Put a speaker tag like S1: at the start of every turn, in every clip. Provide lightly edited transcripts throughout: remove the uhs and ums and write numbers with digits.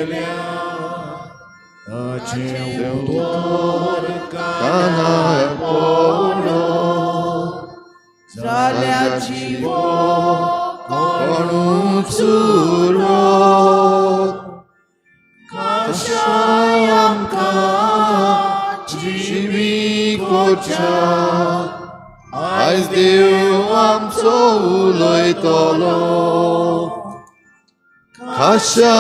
S1: केल्या ताचें उतर
S2: कानार पडो
S1: जाल्या जिवो
S2: कोणूच उरत
S1: कशाय आमकां
S2: जिवी करच्या आयज देव आमचो उलयतलो खाशा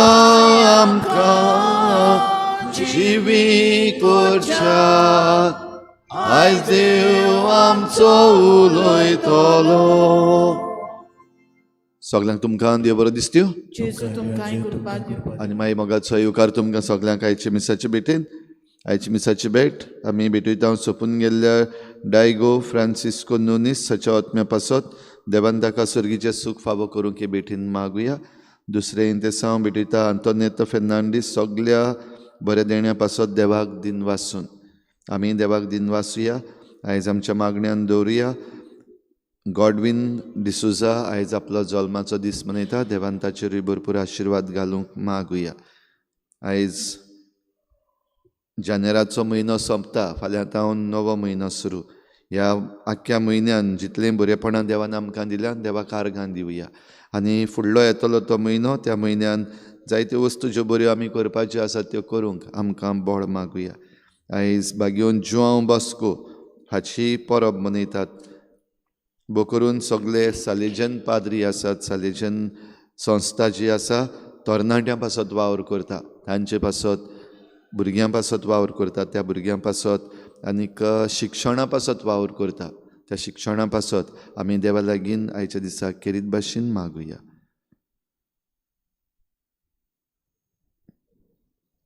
S2: आमकां जिवी करच्या आयज देव आमचो उलयतलो. सगल्यांक तुमकां देव बरो दिसत्यो
S3: जेजू तुमकांय कृपा दिवं.
S2: आनी मागीर मोगाचो येवकार तुमकां सगल्यांक आयचे मिसाचे भेटेन. आयची मिसाची भेट आमी भेटयता सोंपून गेल्ल्या डायगो फ्रांसिस्को नुनीस हाच्या आत्म्या पासत देवान ताका सर्गीचें सूख फावो करूंक हे भेटीन मागुया. दुसरें इंतेसांव भेटयता आंतोनेतो फेर्नांडीस सगल्या बऱ्या देण्या पासत देवाक दिनवासून आमी देवाक दिनवासुया. आयज आमच्या मागण्यान दवरुया. गॉडवीन डिसुजा आयज आपलो जल्माचो दीस मनयता, देवान ताचेरूय भरपूर आशिर्वाद घालूंक मागुया. आयज जानेराचो म्हयनो सोंपता, फाल्यां तावन नवो म्हयनो सुरू. ह्या आख्ख्या म्हयन्यान जितलें बरेपणां देवान आमकां दिल्या देवाक आर्गां दिवया. आनी फुडलो येतलो तो म्हयनो, त्या म्हयन्यान जायत्यो वस्तू ज्यो बऱ्यो आमी करपाच्यो आसात त्यो करूंक आमकां बळ मागुया. आयज बागयोन जुआंव बॉस्को हाची परब मनयतात. भो करून सगळे सालेजन पाद्री आसात, सालेजन संस्था जी आसा तरणाट्यां पासत वावर करता, तांचे पासत भुरग्यां पासत वावर करता, त्या भुरग्यां पासत आनीक शिक्षणा पासत वावर करता, त्या शिक्षणा पासत आमी देवा लागीं आयच्या दिसा खेरीत भाशेन मागुया.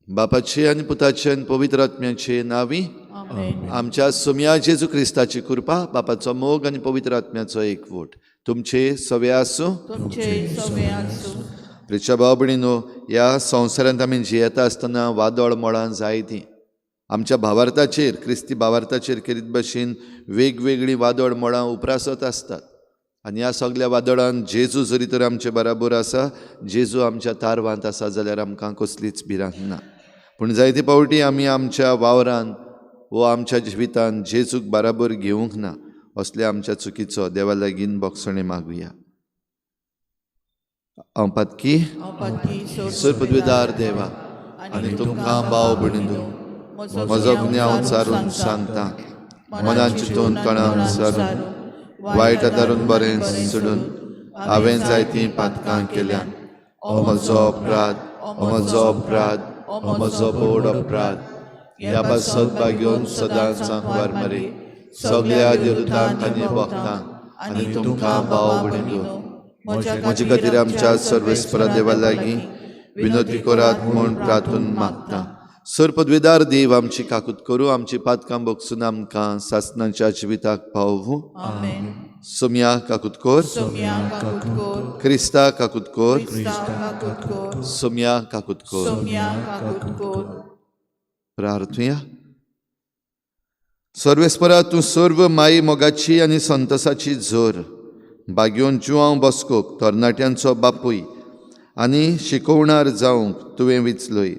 S2: बापाचे आनी पुताचे आनी पवित्र आत्म्याचे नांवी आमच्या सोम्या जेजू क्रिस्ताची कृपा, बापाचो मोग आनी पवित्र आत्म्याचो एकवट तुमचे सवे आसूं. प्रिच्या भाव भयणीनो, ह्या संवसारांत आमी जियेता आसतना वादळ मळां जायतीं आमच्या भावार्थाचेर, क्रिस्ती भावार्थाचेर खेरीत भाशेन वेगवेगळीं वादळ मळां उप्रासत आसतात. आनी ह्या सगल्या वादळान जेजू जरी तर आमचे बराबर आसा, जेजू आमच्या तारवांत आसा जाल्यार आमकां कसलीच भिरांत ना. पूण जायते फावटी आमी आमच्या वावरान वो आमच्या जिवितान जेजूक बराबर घेवंक ना. असल्या आमच्या चुकीचो देवा लागीं बोगसणें मागुया. हांव पातकी सर पदवीदार देवा आनी तुमकां भाव भयणींनो म्हजो गुन्यांव सारून सांगता, मनान चिंतून तोंडान सारून वायट आदारून बरें सोडून हांवें जायतीं पातकां केल्या. म्हजो अपराध, म्हजो अपराध, म्हजो व्हड अपराध. ह्या पासत भाग्योन सदांच सांकवार मरे सगल्या देवतांक आनी भक्तांक आनी तुमकां भाव भयणींनो म्हजे खातीर आमच्या सर्वेस्परा देवा लागीं विनोती करात म्हूण प्रार्थून मागता. सर पदवीदार देव आमची काकूत करूं, आमची पातकां बगसून आमकां सासनाच्या जिविताक पावूं. सोम्या काकूत कर, क्रिस्ता काकूत कर, सोम्या काकूत कर. प्रार्थुया. सर्वेस्परा तूं सर्व माई मोगाची आनी संतोसाची जोर बागयोन जुआंव बॉस्कोक तरणाट्यांचो बापूय आनी शिकोवणार जावंक तुवें विचलोय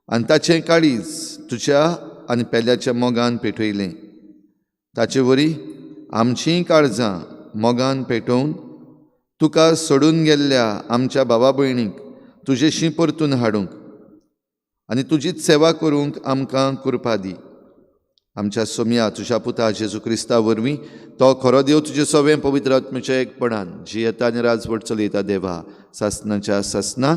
S2: आनी ताचें काळीज तुज्या आनी पेल्याच्या मोगान पेटयलें. ताचे वरी आमचींय काळजां मोगान पेटोवन तुका सोडून गेल्ल्या आमच्या भावा भयणीक तुजेशी परतून हाडूंक आनी तुजीच सेवा करूंक आमकां कृपा दी. आमच्या सोम्या तुज्या पुता जेजू क्रिस्ता वरवीं तो खरो देव तुजे सवें पवित्र आत्म्याच्या एकपणान जियेता आनी राजवट चलयता देवा सासनाच्या सासना.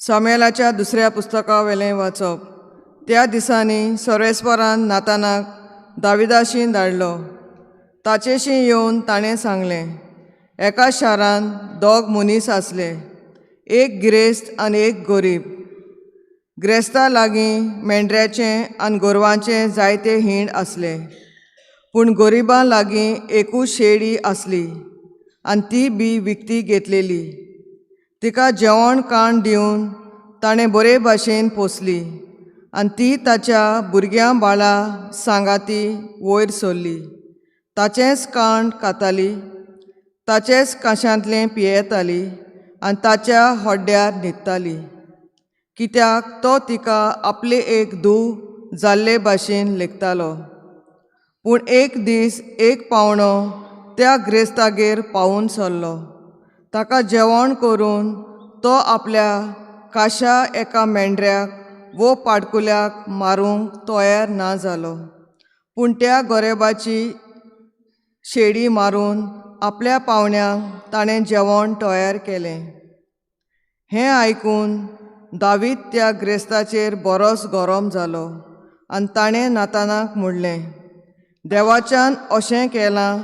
S4: सामुएलाच्या दुसऱ्या पुस्तकावेलें वाचप. त्या दिसांनी सर्वेस्परान नातानाक दाविदाशी धाडलो. ताचेशी येवन ताणें सांगलें, एका शारांत दोग मनीस आसले, एक गिरेस्त आनी एक गरीब. ग्रेस्ता लागीं मेंढऱ्याचें आनी गोरवांचें जायते हींड आसले, पूण गरिबां लागीं एकूच शेळी आसली आनी ती बी विकती घेतलेली. तिका जेवण खाण दिवन ताणें बरे भाशेन पोसली आनी ती ताच्या भुरग्यां बाळा सांगाती वयर सरली. ताचेंच काण खाताली, ताचेच काशांतलें पियेताली आनी ताच्या हड्ड्यार न्हिदताली, कित्याक तो तिका आपले एक धूव जाल्ले भाशेन लेखतालो. पूण एक दीस एक पावणो त्या ग्रेस्तागेर पावून सरलो. ताका जेवण करून तो आपल्या काशा एका मेंढऱ्याक वो पाडकुल्याक मारूंक तयार ना जालो, पूण त्या गोरेबाची शेडी मारून आपल्या पावण्यांक ताणें जेवण तयार केलें. हें आयकून दावीद त्या ग्रेस्ताचेर बरोच गरम जालो आनी ताणें नातानाक म्हणलें, देवाच्यान अशें केलां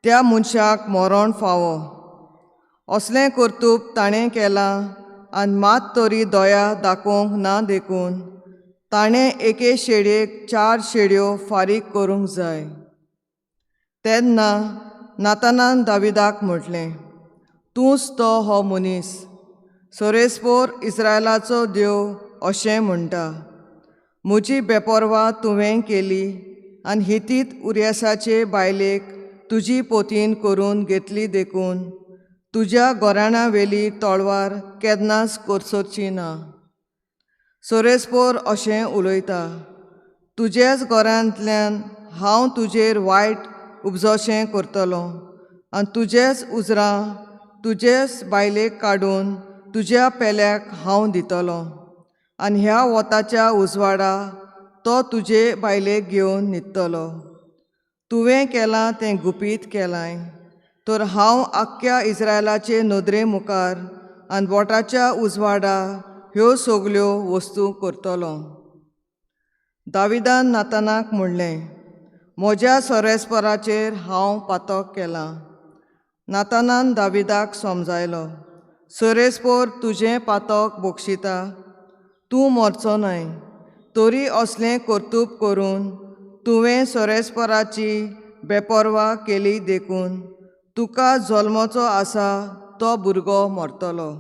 S4: त्या मनशाक मरण फावो. असलें कर्तूब ताणें केलां आनी मात तरी दया दाखोवंक ना देखून ताणें एके शेडयेक 4 शेडयो फारीक करूंक जाय. तेन्ना नातानान दाविदाक म्हटलें, तूंच तो हो मनीस, सोरेस्पोर इस्रायलाचो देव अशें म्हणटा, म्हजी बेपर्वा तुवें केली आनी हितीत उरियासाचे बायलेक तुजी पोतीन करून घेतली देखून तुज्या गोराणा वेली तळवार केन्नाच कोसरची ना. सोरेस्पोर अशें उलयता, तुजेच गोरांतल्यान हांव तुजेर वायट उपजोशें करतलो आनी तुजेच उजरां तुजेच बायलेक काडून तुज्या पेल्याक हांव दितलो आनी ह्या वोताच्या उजवाडा तो तुजे बायलेक घेवन न्हिदतलो. तुवें केलां तें गुपीत केलांय, तर हांव आख्ख्या इस्रायलाचे नदरे मुखार आनी बोटाच्या उजवाडा ह्यो सगल्यो वस्तू करतलो. दाविदान नातानाक म्हणलें, म्हज्या सोरेस्पराचेर हांव पातक केलां. नातानान दाविदाक समजायलो, सोरेस्पोर तुजें पातक बक्षिता, तूं मरचो न्हय, तरी असलें कर्तूब करून तुवें सोरेस्पराची बेपर्वा केली देखून तुका जल्मचो आसा तो भुरगो मरतलो.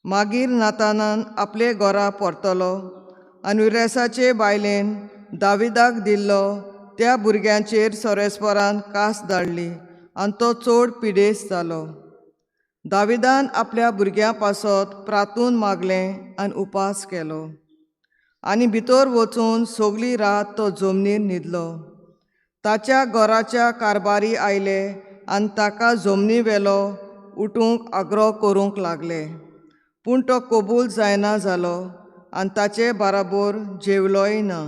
S4: मागीर नातानान आपले घरा परतलो आनी उरेसाचे बायलेन दाविदाक दिल्लो त्या भुरग्यांचेर सोरेस्परान कास धाडली आनी तो चड पिडेस्त जालो. दाविदान आपल्या भुरग्यां पासत प्रातून मागलें आनी उपास केलो आनी भितर वचून सगली रात तो जमनीर न्हिदलो. ताच्या घराच्या कारभारी आयले आनी ताका जमनी वेलो उठूंक आग्रो करूंक लागले, पूण तो कबूल जायना जालो आनी ताचे बाराबोर जेवलोय ना.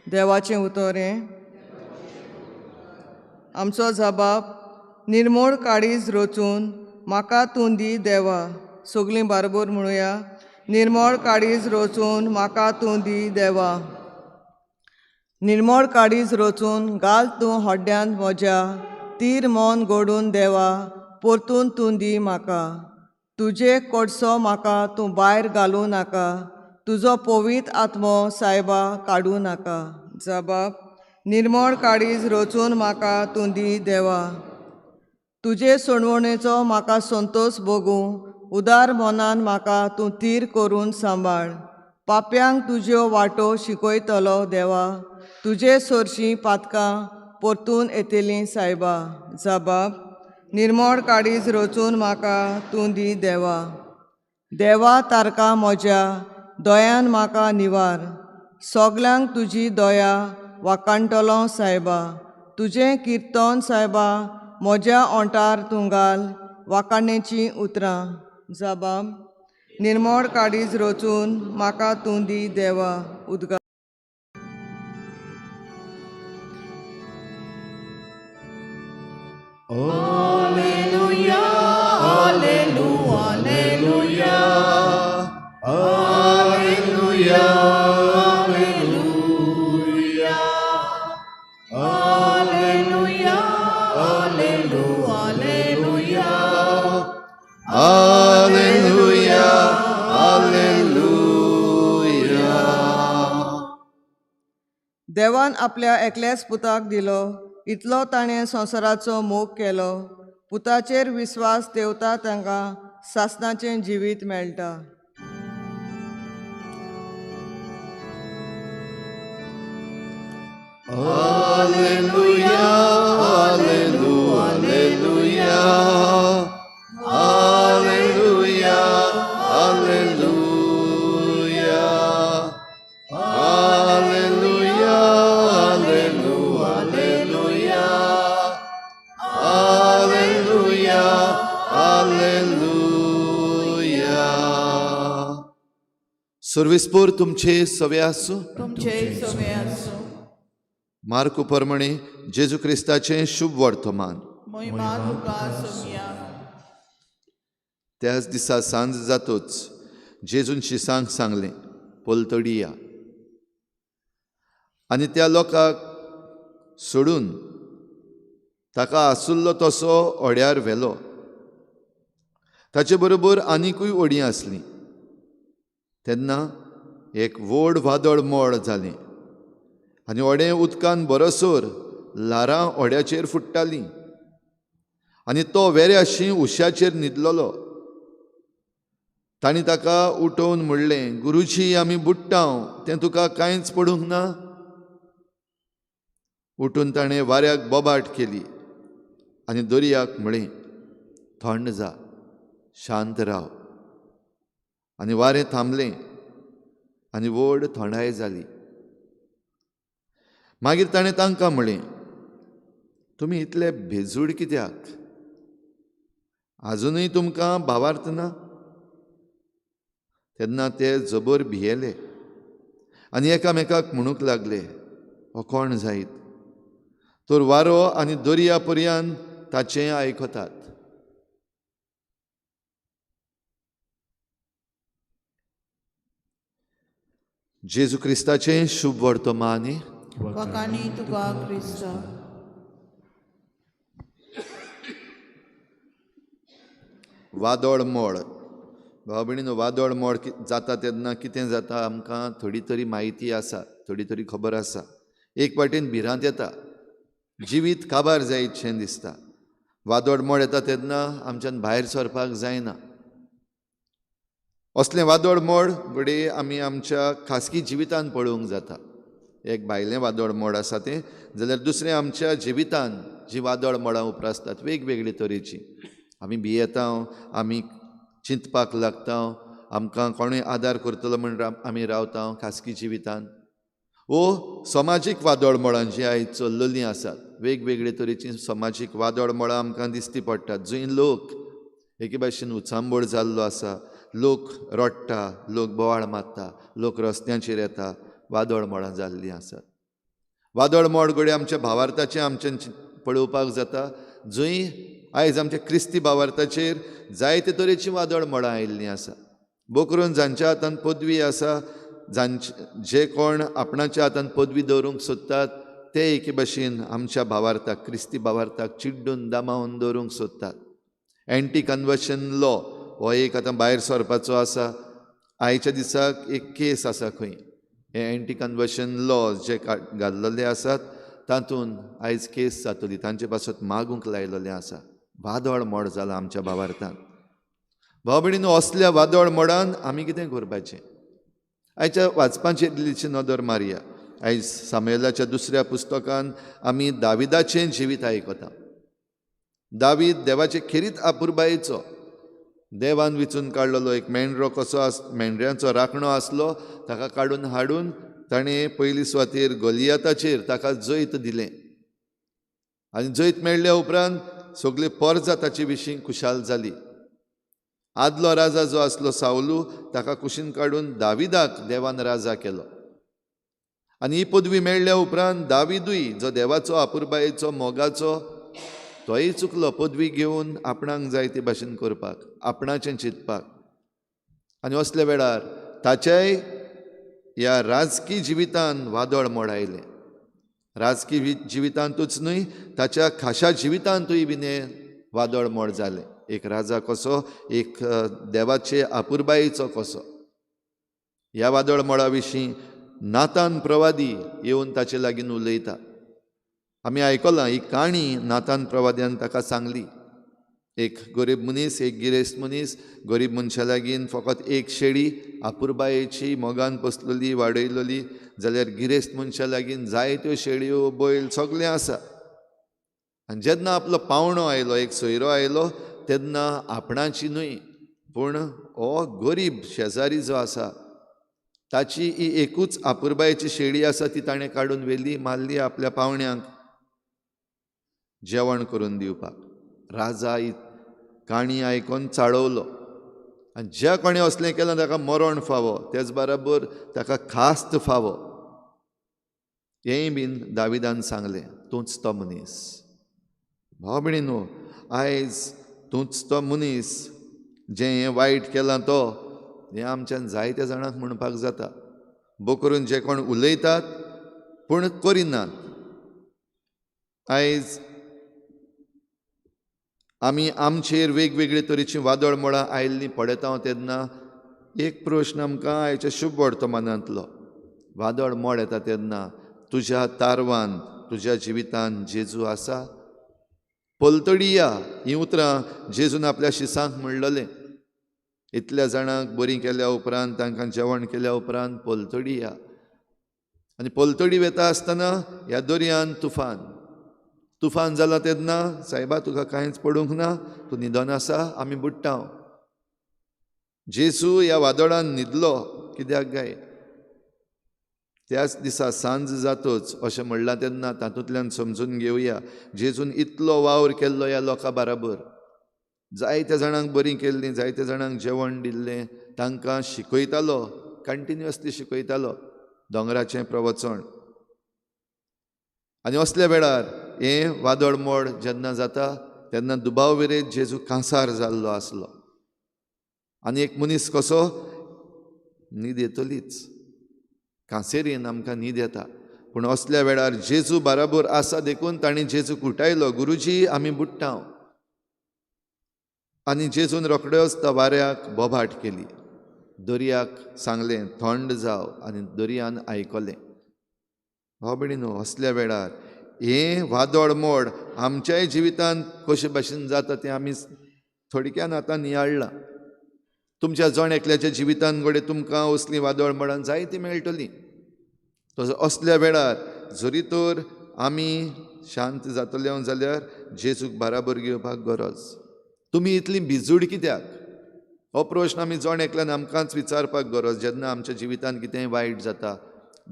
S4: देवाचें उतर हें. आमचो जबाब, निर्मोळ काळीज रचून म्हाका तूं दी देवा. सगलीं बाराबोर म्हणुया, निर्मळ काळीज रचून म्हाका तूं दी देवा. निर्मळ काळीज रचून घाल तूं हड्ड्यांत म्हज्या, तीर मन गोडून देवा परतून तूं दी म्हाका. तुजे कोडसो म्हाका तूं भायर घालूं नाका, तुजो पवित्र आत्मो सायबा काडूं नाका. जबाब, निर्मळ काळीज रचून म्हाका तूं दी देवा. तुजे सोडवणेचो म्हाका संतोश भोगूं, उदार मनान म्हाका तूं तीर करून सांबाळ. पाप्यांक तुज्यो वाटो शिकयतलो देवा, तुजे सरशीं पातकां परतून येतलीं सायबा. जबाब, निर्मळ काळीज रचून म्हाका तूं दी देवा. देवा तारका म्हज्या दयान म्हाका निवार, सगल्यांक तुजी दया वाखाणटलो सायबा. तुजें किर्तन सायबा म्हज्या ओंठार तूं घाल वाखाणेचीं उतरां. जबाब, निर्मळ काळीज रचून म्हाका तूं दी देवा. उद्गार.
S1: Alleluia, alleluia, alleluia, alleluia, alleluia, alleluia,
S4: देवान आपल्या एकल्याच पुताक दिलो, इतलो ताणें संवसाराचो मोग केलो। पुताचेर विस्वास देवता तांकां सासणाचें जिवीत मेळटा।
S2: Alleluia, alleluia, alleluia, alleluia, alleluia, alleluia, alleluia, alleluia. सर्विसपूर तुमचे सवे आसूं।
S3: तुमचे सवे आसूं।
S2: मार्कू परमणे जेजू क्रिस्ताचें शुभ वर्तमान।
S3: मोहिमा तुका सोम्या।
S2: त्याच दिसा सांज जातोच जेजून शिसांक सांगलें, पलतडी या। आनी त्या लोकांक सोडून ताका आसुल्लो तसो ओड्यार व्हेलो। ताचे बरोबर आनिकूय ओडीं आसलीं। तेन्ना एक व्हड वादळ मोड जालें आनी ओडें उदकान बरोसर ल्हारां ओड्याचेर फुट्टालीं आनी तो वेऱ्याशी उश्याचेर न्हिदलोलो। तांणी ताका उठोवन म्हणलें, गुरुजी आमी बुडटांव, तें तुका कांयच पडूंक ना? उठून ताणें वाऱ्याक बोबाट केली आनी दर्याक म्हळें, थंड जा, शांत राव। आनी वारें थांबलें आनी व्हड थंडाय जाली। मागीर ताणें तांकां म्हळें, तुमी इतले भेजूड कित्याक? आजुनूय तुमकां भावार्थ ना? तेन्ना ते जबर भियेले आनी एकामेकाक म्हणूंक लागले, हो कोण जायत तर वारो आनी दर्या पर्यान ताचें आयकतात। जेजू क्रिस्ताचें शुभ वर्तमान।
S3: वखाणी तुका क्रिस्ता।
S2: वादळ मोड। भाव भयणीनो, वादळ मोड जाता तेन्ना कितें जाता आमकां थोडी तरी म्हायती आसा, थोडी तरी खबर आसा। एक वाटेन भिरांत येता, जिवीत काबार जायतशें दिसता। वादळ मोड येता तेन्ना आमच्यान भायर सरपाक जायना। असलें वादळ मोड घडये आमी आमच्या खासगी जिवितान पळोवंक जाता। एक भायलें वादळ मोड आसा तें, जाल्यार दुसरें आमच्या जिवितान जीं वादळ मोडां उप्रासतात वेगवेगळे तरेचीं। आमी भियेता, आमी चिंतपाक लागता, आमकां कोणूय आदार करतलो म्हूण आमी रावता खासगी जिवितान। ओ समाजीक वादळ मोडां जीं आयज चल्ललीं आसात, वेगवेगळे तरेचीं समाजीक वादळ मोडां आमकां दिसती पडटात, जंय लोक एके भाशेन उचांबळ जाल्लो आसा, लोक रडटा, लोक बोवाळ मारता, लोक रस्त्यांचेर येता, वादळ मोडां जाल्लीं आसात। वादळ मोड घडये आमच्या भावार्थाचें आमच्यान पळोवपाक जाता, जंय आयज आमच्या क्रिस्ती भावार्थाचेर जायते तरेचीं वादळ मोडां आयिल्लीं आसा। बोकरून जांच्या हातान पदवी आसा, जांचे जे कोण आपणाच्या हातान पदवी दवरूंक सोदतात ते एके भाशेन आमच्या भावार्थाक, क्रिस्ती भावार्थाक चिड्डून दामावन दवरूंक सोदतात। एंटी कन्वर्शन लॉ हो एक आतां भायर सरपाचो आसा। आयच्या दिसाक एक केस आसा खंय, हे एंटी कन्वर्शन लॉ जे घाल्लेले आसात तातूंत आयज केस जातली, तांचे पासत मागूंक लायलेलें आसा। वादळ मोड जालां आमच्या भावार्थान। भाव भयणीनो, असल्या वादळ मोडान आमी कितें करपाचें? आयच्या वाचपाचेर इल्लीशी नदर मारया। आयज सामुएलाच्या दुसऱ्या पुस्तकान आमी दाविदाचें जिवीत आयकता। दावीद देवाचे खेरीत आपुरबायेचो, देवान विचून काडलेलो एक मेंढरो कसो आस, मेंढऱ्यांचो राखणो आसलो, ताका काडून हाडून ताणें पयली सुवातेर गोलियाताचेर ताका जैत दिलें आनी जैत मेळ्ळ्या उपरांत सगळी पोरजा ताचे विशीं खुशाल जाली। आदलो राजा जो आसलो सावलू, ताका कुशीन काडून दाविदाक देवान राजा केलो आनी ही पदवी मेळ्ळ्या उपरांत दाविदूय जो देवाचो आपुरबायेचो मोगाचो तोय चुकलो पदवी घेवन आपणाक जाय ते भाशेन करपाक, आपणाचें चिंतपाक। आनी असल्या वेळार ताच्याय ह्या राजकी जिवितान वादळ मोड आयलें। राजकी जिवितांतूच न्हय, ताच्या खाशा जिवितांतूय बीन हें वादळ मोड जालें। एक राजा कसो, एक देवाचे आपुरबायेचो कसो। ह्या वादळ मोडा विशीं नातान प्रवादी येवन ताचे लागीं उलयता. आमी आयकलां ही काणी नातान प्रवाद्यान ताका सांगली. एक गरीब मनीस, एक गिरेस्त मनीस. गरीब मनशा लागीं फकत एक शेळी आपुरबायेची मोगान पोसलेली वाडयलेली, जाल्यार गिरेस्त मनशा लागीं जायत्यो शेळयो बैल सगळें आसा. आनी जेन्ना आपलो पावणो आयलो, एक सोयरो आयलो, तेन्ना आपणाची न्हय पूण हो गरीब शेजारी जो आसा ताची ही एकूच आपुरबायेची शेळी आसा ती ताणें काडून व्हेली, मारली आपल्या पावण्यांक जेवण करून दिवपाक. राजा ही काणी आयकून चाळवलो आनी ज्या कोणें असलें केलां ताका मरण फावो, तेच बराबर ताका खास्त फावो, हेंय बीन दाविदान सांगलें. तूंच तो मनीस. भाव भयणी न्हू, आयज तूंच तो मनीस जें हें वायट केलां तो, हें आमच्यान जायत्या जाणांक म्हणपाक जाता. बो करून जे कोण उलयतात पूण करिनात. आयज आमी आमचेर वेगवेगळे तरेचीं वादळ मोडां आयिल्लीं पळयता तेन्ना एक प्रश्न आमकां आयच्या शुभ वर्तमानांतलो, वादळ मोड येता तेन्ना तुज्या तारवान, तुज्या जिवितान जेजू आसा? पलतडी या हीं उतरां जेजून आपल्या शिसांक म्हणलेलें. इतल्या जाणांक बरीं केल्या उपरांत, तांकां जेवण केल्या उपरांत पलतडी या. आनी पलतडी वेता आसतना ह्या दर्यान तुफान, तुफान जालां तेन्ना सायबा तुका कांयच पडूंक ना, तूं न्हिदोन आसा, आमी बुडटा. जेजू ह्या वादळान न्हिदलो कित्याक काय? त्याच दिसा सांज जातच अशें म्हणलां तेन्ना तातूंतल्यान समजून घेवया जेजून इतलो वावर केल्लो ह्या लोकां बराबर, जायत्या जाणांक बरीं केल्लीं, जायत्या जाणांक जेवण दिल्लें, तांकां शिकयतालो, कंटिन्युअसली शिकयतालो दोंगराचें प्रवचन. आनी असल्या वेळार हें वादळ मोड जेन्ना जाता तेन्ना दुबाव विरेत जेजू कांसार जाल्लो आसलो. आनी एक मनीस कसो न्हीद येतलीच, कांसेरीन आमकां न्हीद येता, पूण असल्या वेळार जेजू बराबर आसा देखून ताणें जेजूक उठायलो, गुरुजी आमी बुडटा. आनी जेजून रोखड्योच त्या वाऱ्याक बोभाट केली, दर्याक सांगलें थंड जाव, आनी दर्यान आयकलें. भाव भयणीनो, असल्या वेळार हें वादळ मोड आमच्याय जिवितांत कशे भाशेन जाता तें आमी थोडक्यान आतां नियाळ्ळां. तुमच्या जण एकल्याच्या जिवितांत घडये तुमकां असलीं वादळ मोडां जायतीं मेळटलीं. तसो असल्या वेळार जरी तर आमी शांत जातले जाल्यार जेजूक बराबर घेवपाक गरज. तुमी इतली भिजूड कित्याक? हो प्रश्न आमी जण एकल्यान आमकांच विचारपाक गरज. जेन्ना आमच्या जिवितांत कितेंय वायट जाता,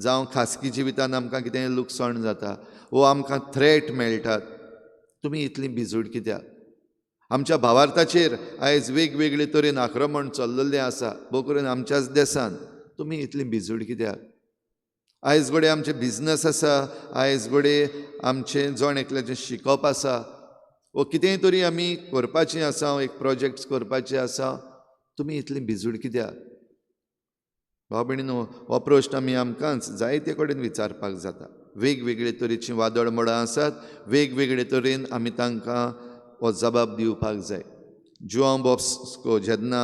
S2: जावं खासगी जिवितांत आमकां कितेंय लुकसाण जाता वो आमकां थ्रेट मेळटात, तुमी इतली भिजूड कित्याक? आमच्या भावार्थाचेर आयज वेगवेगळे तरेन आक्रमण चल्ललें आसा, भोव करून आमच्याच देसान, तुमी इतली भिजूड कित्याक? आयज घडये आमचें बिजनस आसा, आयज घडये आमचें जण एकल्याचें शिकप आसा, वो कितेंय तरी आमी करपाचें आसा, एक प्रोजेक्ट्स करपाचें आसा, तुमी इतली भिजूड कित्याक? भाव भयणीनो, हो प्रश्न आमी आमकांच जायते कडेन विचारपाक जाता. वेगवेगळे तरेचीं वादळ मोडां आसात, वेगवेगळे तरेन आमी तांकां हो जबाब दिवपाक जाय. जुआंव बॉस्को जेन्ना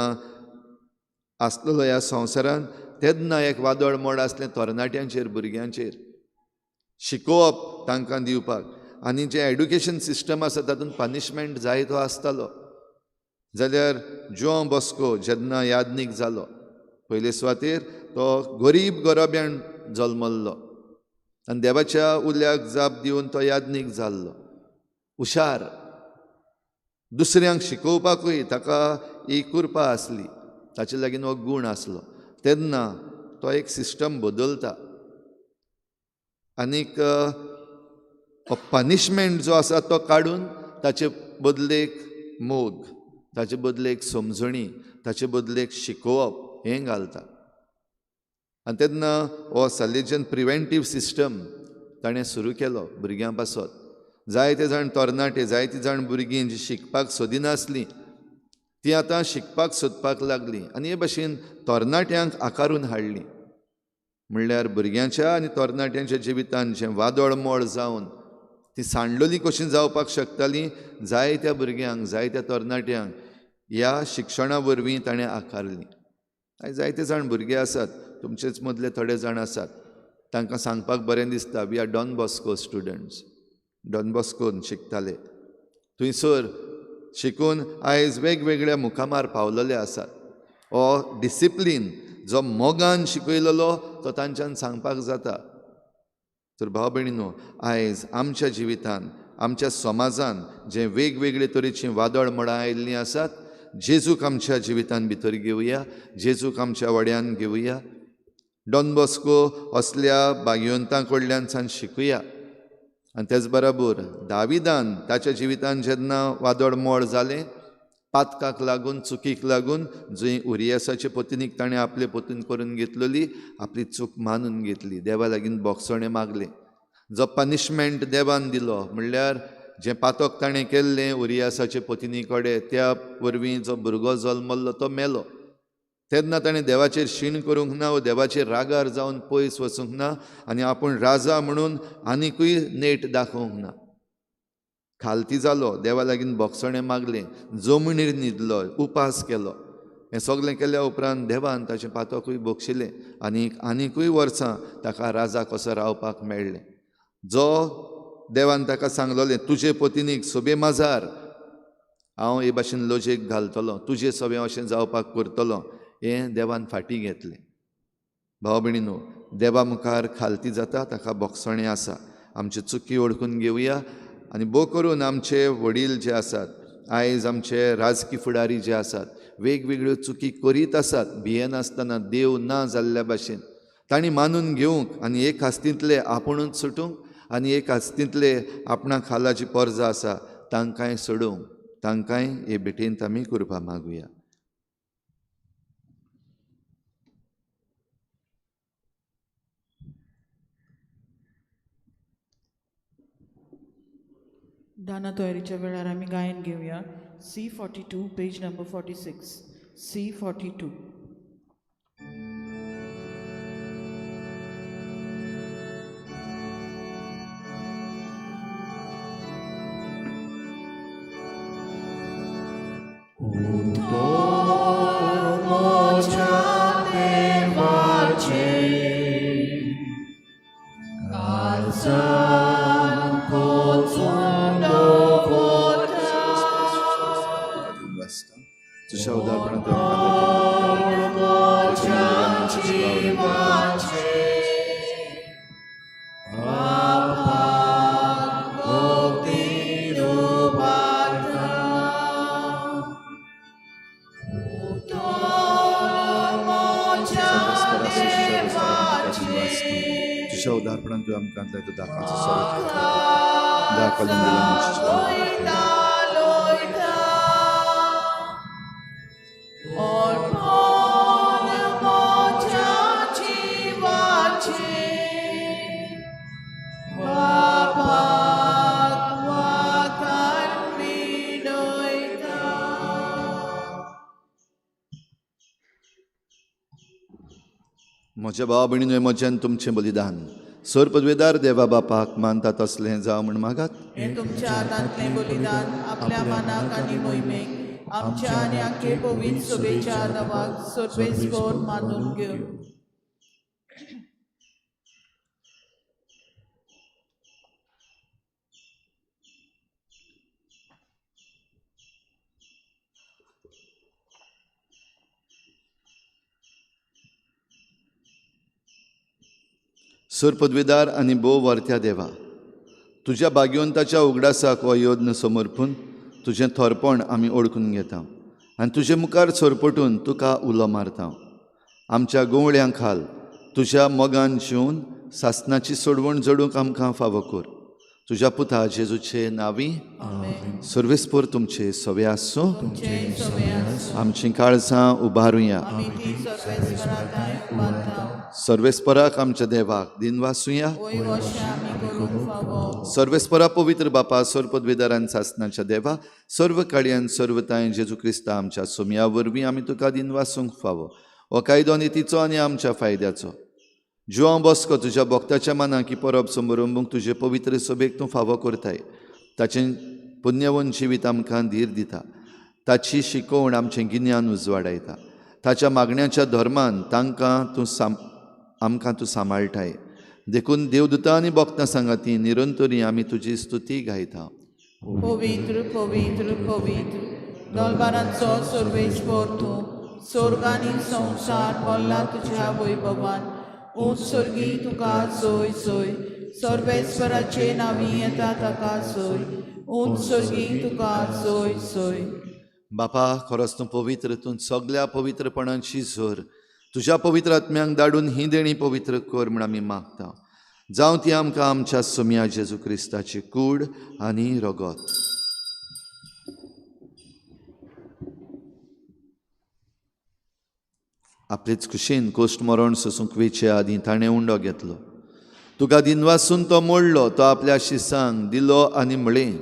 S2: आसलेलो ह्या संवसारांत तेन्ना एक वादळ मोड आसलें तरणाट्यांचेर, भुरग्यांचेर, शिकोवप तांकां दिवपाक. आनी जें एडुकेशन सिस्टम आसा तातूंत पनिशमेंट जाय तो आसतालो. जाल्यार जुआंव बॉस्को जेन्ना यादनीक जालो पयले सुवातेर तो गरीब गोरब्यान जल्मल्लो आनी देवाच्या उल्याक जाप दिवन तो यादनीक जाल्लो. हुशार, दुसऱ्यांक शिकोवपाकूय ताका एक कृपा आसली, ताचे लागीं हो गूण आसलो. तेन्ना तो एक सिस्टम बदलता आनीक पनिशमेंट जो आसा तो काडून ताचे बदलेक मोग, ताचे बदलेक समजणी, ताचे बदलेक शिकोवप हें घालता. आनी तेन्ना हो सलेजन प्रिवेंटीव सिस्टम ताणें सुरू केलो भुरग्यां पासत. जायते जाण तरणाटे, जायते जाण भुरगीं जी शिकपाक सोदिनासलीं ती आतां शिकपाक सोदपाक लागलीं आनी हे भाशेन तरणाट्यांक आकारून हाडलीं. म्हणल्यार भुरग्यांच्या आनी तरणाट्यांच्या जिवितांत जें वादळ मोड जावन ती सांडलोली कशी जावपाक शकताली, जायत्या भुरग्यांक, जायत्या तरणाट्यांक ह्या शिक्षणा वरवीं ताणें आकारलीं. आयज जायते जाण भुरगे आसात, तुमचेच मदले थोडे जाण आसात, तांकां सांगपाक बरें दिसता, we are Don Bosco students. Don बॉस्कोन शिकताले. थंयसर शिकून आयज वेगवेगळ्या मुकामार पावलेले आसात. हो डिसिप्लीन जो मोगान शिकयलेलो तो तांच्यान सांगपाक जाता. तर भाव भयणीनो, आयज आमच्या जिवितान, आमच्या समाजान जे वेगवेगळे तरेचीं वादळ मळां आयिल्लीं आसात, जेजूक आमच्या जिवितान भितर घेवया, जेजूक आमच्या वड्यान घेवया. डॉन बॉस्को असल्या भाग्यवंतां कडल्यान सान शिकूया. आनी तेच बराबर दाविदान ताच्या जिवितान जेन्ना वादळ मोळ जालें, पातकाक लागून, चुकीक लागून, जंय उरियासाचे पत्नीक ताणें आपले पतीन करून घेतलेली, आपली चूक मानून घेतली, देवा लागीं बोगसणें मागलें. जो पनिशमेंट देवान दिलो, म्हणल्यार जें पातक ताणें केल्लें उरियासाचे पत्नी कडेन, त्या वरवीं जो भुरगो जल्मल्लो तो मेलो. तेन्ना ताणें देवाचेर शीण करूंक ना, वो देवाचेर रागार जावन पयस वचूंक ना, आनी आपूण राजा म्हणून आनिकूय नेट दाखोवंक ना. खालती जालो, देवा लागीं बोगसणें मागलें, जमनीर न्हिदलो, उपास केलो. हें सगळें केल्या उपरांत देवान ताचें पातकूय बक्षिलें आनी आनिकूय वर्सां ताका राजा कसो रावपाक मेळ्ळें. जो देवान ताका सांगलोलें, तुजे पत्नीक सोबे माजार हांव हे भाशेन लजेक घालतलो, तुजे सोबे अशें जावपाक करतलो, हें देवान फाटीं घेतलें. भाव भयणीनो, देवा मुखार खालती जाता ताका बोगसणें आसा. आमची चुकी वळखून घेवया आनी भोव करून आमचे वडील जे आसात, आयज आमचे राजकी फुडारी जे आसात, वेगवेगळ्यो चुकी करीत आसात भियेनासतना, देव ना जाल्ल्या भाशेन. तांणी मानून घेवंक आनी एक आस्तींतले आपुणूच सुटूंक आनी एक आस्तींतले आपणा खाला जी पर्जा आसा तांकांय सोडोवंक, तांकांय हे भेटेंत आमी कृपा मागुया.
S3: दाना तयारीच्या वेळार आमी गायन घेवया. C42 page number 46. C42.
S2: तुझ्या उदारपणांत तुझ्या उदारपणांत तुवें आमकां दाखोवचो दाखोवून. म्हज्या भावा भयणीनो, म्हज्यान तुमचें बलिदान सर पदवेदार देवा बापाक मानता तसलें जावं म्हण मागात.
S3: हें तुमच्या हातांतलें बलिदान आपल्या मानाक आनी मोहिमेक, आमच्या आनी आखे पवित्र सभेच्या नांवाक सर्वेस्पर मानून घेवं.
S2: सर पदवेदार आनी भोव वर्त्या देवा, तुज्या भाग्यवंताच्या उगडासाक हो यज्ञ समर्पून तुजें थोरपण आमी ओळखून घेता आनी तुजे मुखार सरपटून तुका उलो मारता. आमच्या गोवळ्यां खाल तुज्या मोगान शिवून सासनाची सोडवण जोडूंक आमकां फावो कर. तुज्या पुता जेजूचे नांवी सर्वेस्पर तुमचे सवे आसूं. आमचीं काळजां उबारुया. सर्वेस्पराक आमच्या देवाक दिनवासुया. सर्वेस्परा पवित्र बापा, सर्व पदवेदारान सासनाच्या देवा, सर्व काळयान सर्वताय जेजू क्रिस्ता आमच्या सोमया वरवीं आमी तुका दिनवासूंक फावो. हो कायदो नितीचो आनी आमच्या फायद्याचो. जुआंव बॉस्को तुज्या भक्ताच्या मनाक ही परब समरंबूंक तुजे पवित्र सभेक तूं फावो करताय. ताचें पुण्यवंत जिवीत आमकां धीर दिता. ताची शिकोवण आमचें गिन्यान उजवाडायता. ताच्या मागण्याच्या धर्मान तांकां तूं आमकां तूं सांबाळटाय. देखून देवदूतां आनी भक्तां सांगाती निरंतरी आमी तुजी स्तुती गायता.
S3: पवित्र पवित्र पवित्र दलबारांचो सर्वेस्पर तूं, स्वर्ग आनी संवसार भरला तुज्या वैभवान. उंच स्वर्गी तुका सोय सोय, सर्वेस्पराचे नांवी येता ताका सोय, उंच स्वर्गी तुका सोय सोय.
S2: बापा, खरोच तूं पवित्र, तूं सगल्या पवित्रपणाची झर. तुज्या पवित्र आत्म्यांक धाडून ही देणी पवित्र कर म्हूण आमी मागता. जावं ती आमकां आमच्या सोम्या जेजू क्रिस्ताची कूड आनी रगत. आपलेच खुशेन कोश्ट मरण सोसूंक वेचे आदीं ताणें उंडो घेतलो. तुका दिनवासून तो मोडलो, तो आपल्या शिसांक दिलो आनी म्हळें,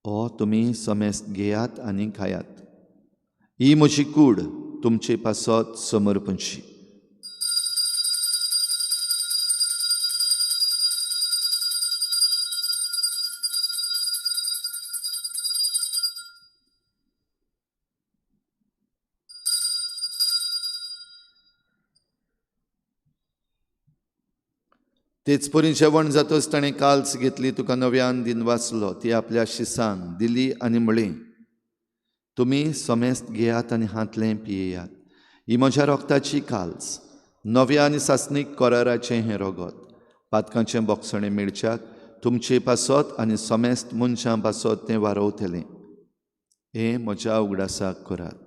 S2: ओ तुमी समेस्त घेयात आनी खायात, ही म्हजी कूड तुमचे पासत समर्पणशी. तेच परी जेवण जातच ताणें काल्स घेतली, तुका नव्यान दिन वाचलो, ती आपल्या शिसांक दिली आनी म्हळें, तुमी समेस्त घेयात आनी हांतलें पियेयात, ही म्हज्या रक्ताची काल्स, नव्या आनी सासणीक कराराचें हें रगत, पातकांचें बोगसणें मेळच्याक तुमचे पासत आनी समेस्त मनशां पासत तें वारोवतलें. हें म्हज्या उगडासाक करात.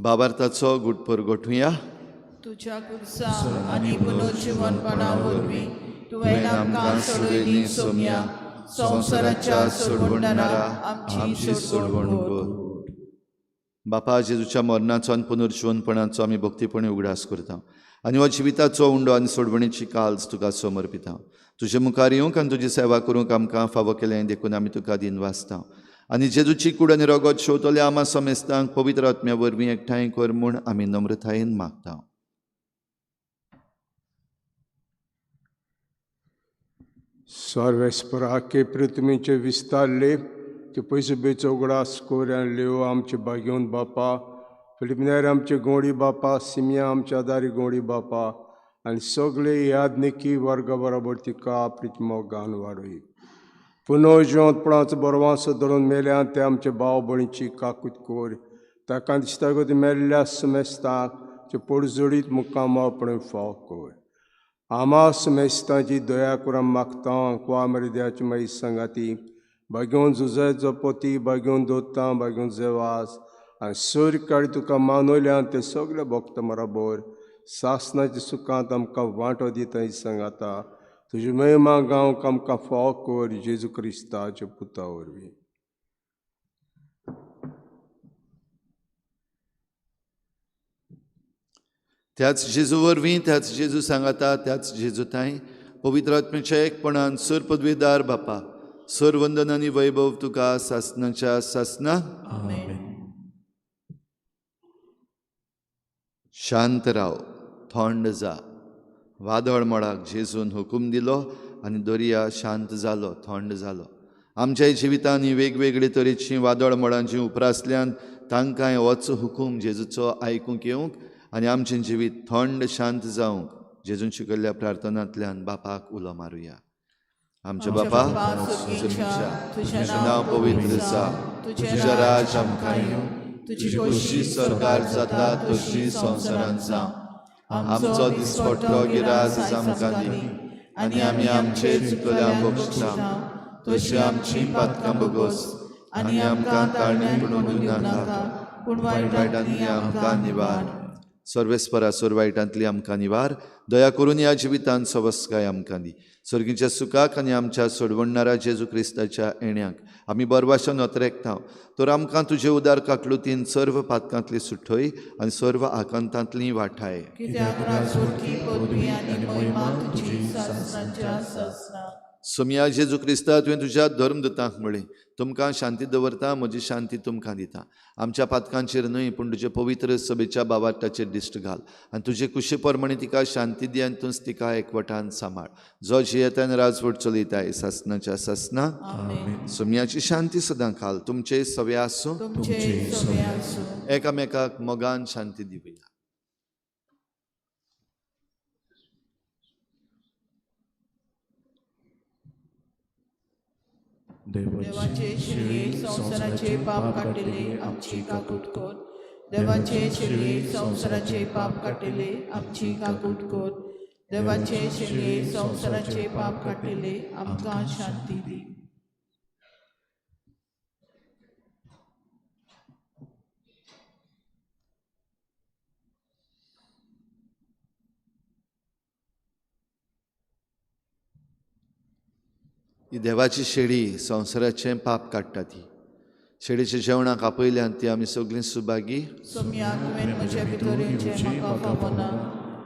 S2: बाबार्थाचो गुटपर गोठुया.
S3: तुज्या कुर्सा आनी पुनर्जिवनपणा वरवीं तुवें आमकां सोडयली सोम्या, संवसाराच्या सोडवणदारा आमची सोडवण कर.
S2: बापा, जेजूच्या मरणाचो आनी पुनर्जिवनपणाचो आमी भक्तीपणी उगडास करता आनी हो जिविताचो उंडो आनी सोडवणीची काल्स तुका समर्पिता. तुजे मुखार येवंक आनी तुजी सेवा करूंक आमकां फावो केलें देखून आमी तुका दिनवासता आनी जेजूची कूड आनी रगत शेवतल्या आमा समेस्तांक पवित्र आत्म्या वरवीं एकठांय कर म्हूण आमी नम्रतायेन मागता.
S5: सर्वेस्पराके पृथ्वीचे विस्तारले ते पयशे बेचो उगडास कोऱ्यान लेव आमचे बागेवन बापा, फिलिपिनार आमचे गोडी बापा, सिमिया आमच्या आदारी गोडी बापा आनी सगळे यादनिकी वर्गा बरोबर तिका आपली मोगान वाडय. पुनर्जिवंतपणाचो बरवांसो धरून मेल्यान ते आमचे भाव भयणीची काकूत कोर, ताका दिसता गती मेल्ल्या समेस्तांक ते पोडजोडीत मुक्कामापणे फाव कोर. आमा समेस्तांची दया करून मागता क्वा मरिद्याची मागीर सांगाती बागेवन जुजे जपोती, बागेवन दोतां, बागेवन जेवास आनी सर काळी तुका मानवल्यान ते सगळे भक्त बरोबर सासनाच्या सुखांत आमकां वांटो दिता सांगाता. तुजी महिमा गावंक आमकां फाव कर जेजू क्रिस्ताच्या पुता वरवीं.
S2: त्याच जेजू वरवीं, त्याच जेजू सांगाता, त्याच जेजू तांय पवित्र आत्म्याच्या एकपणान सर पदवीदार बापा, सर वंदन आनी वैभव तुका सासनाच्या सासना. शांत राव, थंड जा. वादळ मळाक जेजून हुकूम दिलो आनी दर्या शांत जालो, थंड जालो. आमच्या जिवितांनी वेगवेगळे तरेचीं वादळ मळां जीं उप्रासल्यान तांकांय होच हुकूम जेजूचो आयकूंक येवंक आनी आमचें जिवीत थंड शांत जावंक जेजून शिकयल्ल्या प्रार्थनांतल्यान बापाक उलो मारुया. आमच्या बापा तुजें नांव पवित्र जावं, तुजें राज आमकां येवं, तुजी खोशी सरकार जाता तशी संवसारांत जावं. आमचो दिसपट्टो गिरास आमकां दी आनी आमी आमचे चुकल्या बक्षता तशी आमची पातकां बगोस आनी आमकां ताळणी पडून दिवनाका, पूण वायटांतली आमकां निवार. सर्वेस्परा सोर वायटांतली आमकां निवार. दया करून ह्या जिवितांत सवस्काय आमकां दी. सर्गीच्या सुखाक आनी आमच्या सोडवणणारा जेजू क्रिस्ताच्या येण्याक आमी बरवाशन अत्रेकता तर आमकां तुजे उदार काकलुतीन सर्व पातकांतली सुठय आनी सर्व आकांतांतली वाठाय.
S3: कित्याक राजवटी, पदवी आनी महिमा तुजी सासणाच्या सासणाक.
S2: सोमया जेजू क्रिस्ता, तुवें तुज्या धर्मदूतांक म्हळें, तुमकां शांती दवरता, म्हजी शांती तुमकां दिता. आमच्या पातकांचेर न्हय पूण तुजे पवित्र सभेच्या बावाटाचेर दिश्ट घाल आनी तुजे कुशे प्रमाणे तिका शांती दी आनी तूंच तिका एकवटान सांबाळ, जो जियेता आनी राजवट चलयता सासनाच्या सासना. सोमयाची शांती सदां खाल तुमचे सवे आसूं. एकामेकाक मोगान शांती दिवया.
S3: देवाचे शिळये संवसाराचे पाप काडटले आमची काकूट कर. देवाचे शिळये संवसाराचे पाप काडटले आमची काकूट कर. देवाचे शिळये संवसाराचे पाप काडटले आमकां शांती दी.
S2: ही देवाची शेळी संवसाराचें पाप काडटा. ती शेळीच्या जेवणाक आपयल्यान ती आमी सगळीं सुभागी.
S3: सोमया, तुवें म्हज्या भितर येवचें म्हाका फावना,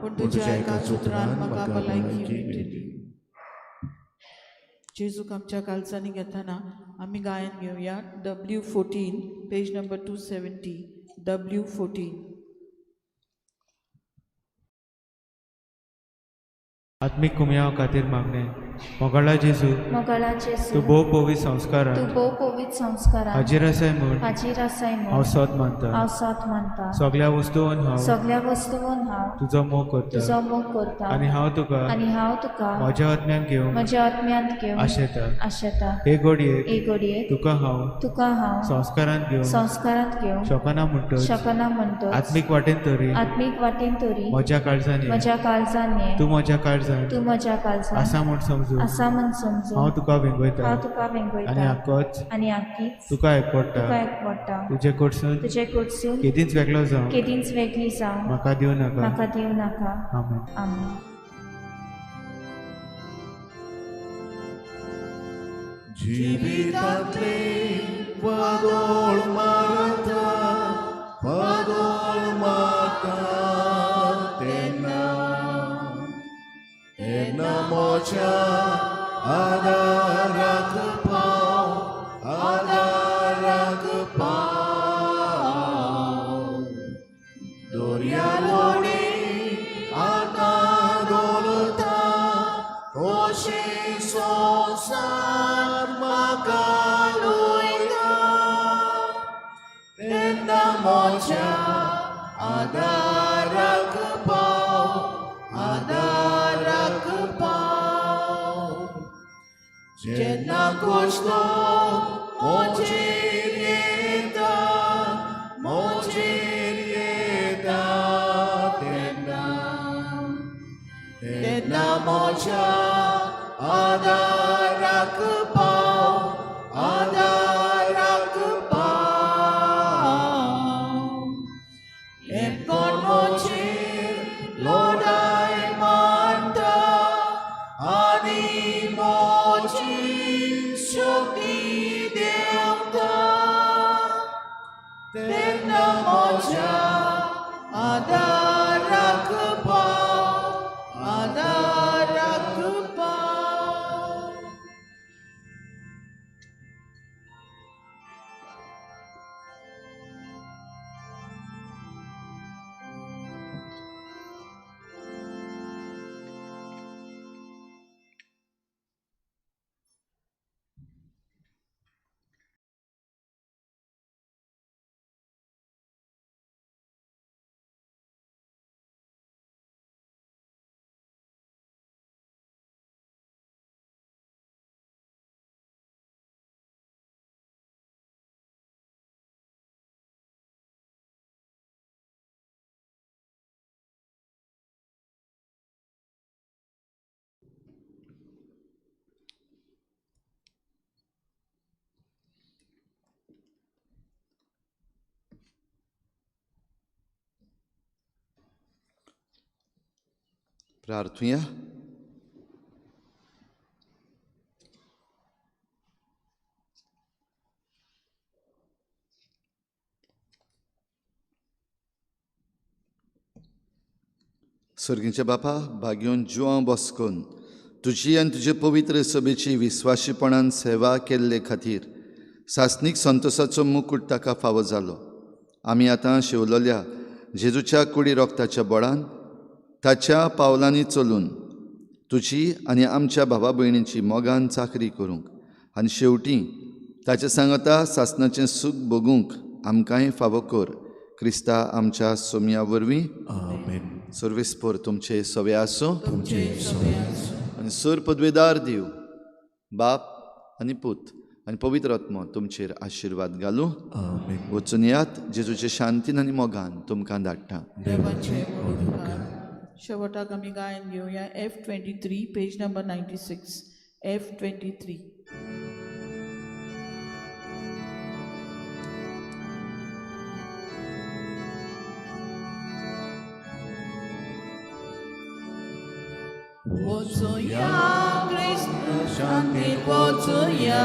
S3: पूण तुज्या एका सुत्रान म्हाका भलायकी मेळटली. जेजूक आमच्या कालसांनी घेतना आमी गायन घेवया. W14 page number 270. W14.
S6: आत्मीक कुमयाव खातीर मागणें. मोगाळा जेजू,
S7: मोगाळा जेजू,
S6: तूं भोव पवित्र संस्कारान,
S7: तूं भोव पवित्र संस्कारान
S6: हाजीर आसाय म्हूण,
S7: हाजीर आसाय म्हूण
S6: हांव सोद मानता,
S7: हांव सोद मानता.
S6: सगळ्या वस्तून हांव,
S7: सगळ्या वस्तून हांव
S6: तुजो मोग करता,
S7: तुजो मोग करता.
S6: आनी हांव तुका,
S7: आनी हांव तुका
S6: म्हज्या आत्म्यान घेवंक,
S7: म्हज्या आत्म्यांत घेवंक
S6: आशेता,
S7: आशेता.
S6: हे घडयेक,
S7: हे घडयेक
S6: तुका हांव,
S7: तुका हांव
S6: संस्कारांत घेवंक,
S7: संस्कारांत घेवंक
S6: शकना म्हणटच,
S7: शकना म्हणटच,
S6: आत्मीक वाटेन तरी,
S7: आत्मीक वाटेन तरी
S6: म्हज्या काळजान ये,
S7: म्हज्या काळजान ये,
S6: तूं म्हज्या काळजान,
S7: तूं म्हज्या काळजान
S6: आसा म्हूण समजून,
S7: आसा म्हूण समजून,
S6: हांव तुका वेंगयता,
S7: हांव तुका वेंगयता,
S6: आनी आकोच,
S7: आनी आकीच
S6: तुका एकवटा,
S7: तुका एकवटा.
S6: तुजे कडसून,
S7: तुजे कडसून
S6: केदींच वेगळो जावं,
S7: केदींच वेगळी जावं
S6: म्हाका दिवं नाका,
S7: म्हाका दिवं नाका.
S6: आमेन.
S7: आमेन.
S1: जिवितांतले वादोळ मारता, वादोळ मारता तेन्ना, तेन्ना म्हज्या आदाराक पाव, आदाराक पाव. दर्या लोणी आतां डोलता, तशें संवसार म्हाका लोयता, तेन्ना म्हज्या आदाराक पाव, आदाराक पाव. जेन्ना कुश्टो म्हजेर येता, म्हजेर येता तेन्ना, तेन्ना म्हज्या आदाराक पाव, आदाराक पाव. लेपकोण म्हजेर लोडाय मारता आनी म्हजी शक्ती देंवता, तेन्ना म्हज्या आदाराक पाव, आदाराक पाव.
S2: प्रार्थुया. सर्गींच्या बापा, भाग्योन जुआं बॉस्कोन तुजी आनी तुजे पवित्र सभेची विस्वाशीपणान सेवा केल्ले खातीर सासणीक संतोसाचो मुकूट ताका फावो जालो. आमी आतां शेवलोल्या जेजूच्या कुडी रोगताच्या बळान ताच्या पावलांनी चलून तुजी आनी आमच्या भावा भयणीची मोगान चाकरी करूंक आनी शेवटी ताचे सांगता सासणाचें सूख भोगूंक आमकांय फावो कर. क्रिस्ता आमच्या सोमया वरवीं.
S1: आमेन.
S2: सर्वेस्पोर तुमचे सवे आसूं आनी सर पदवेदार दिव बाप आनी पूत आनी पवित्र आत्मो तुमचेर आशिर्वाद घालूं.
S1: आमेन.
S2: वचून यात जेजूचे शांतीन आनी मोगान तुमकां धाडटा.
S3: देवाचे उपकार. शेवटाक आमी गायन घेवया F23 page number 96 F23. वचुया क्रिस्त शांतीन वचुया,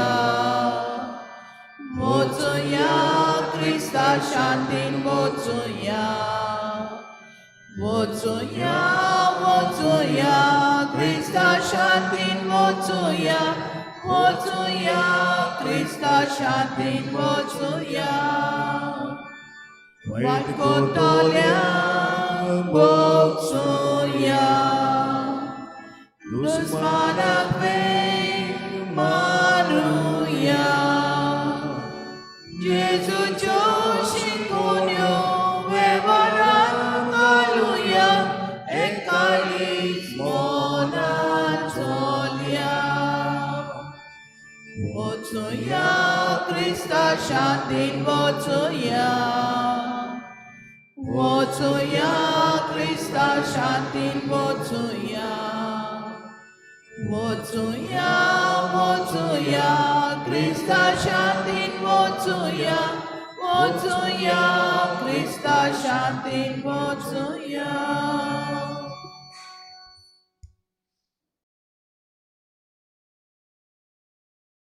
S3: वचुया क्रिस्ता शांतीन वचुया, वचुया वचुया क्रिस्ता शांतीन वचुया, वचुया क्रिस्ता शांतीन वचुया. वाट कोतोल्यांक वचुया, दुस्मानाक वेंग मारुया, जेजूच्यो शिकोवण्यो वेव्हारांत घालुया, एकालीच मनान चलया. वचुया क्रिस्ता शांतीन वचुया, वचुया क्रिस्ता शांतीन वचुया, वचुया वचुया क्रिस्ता शांतीन वचुया, वचुया क्रिस्ता शांतीन वचुया.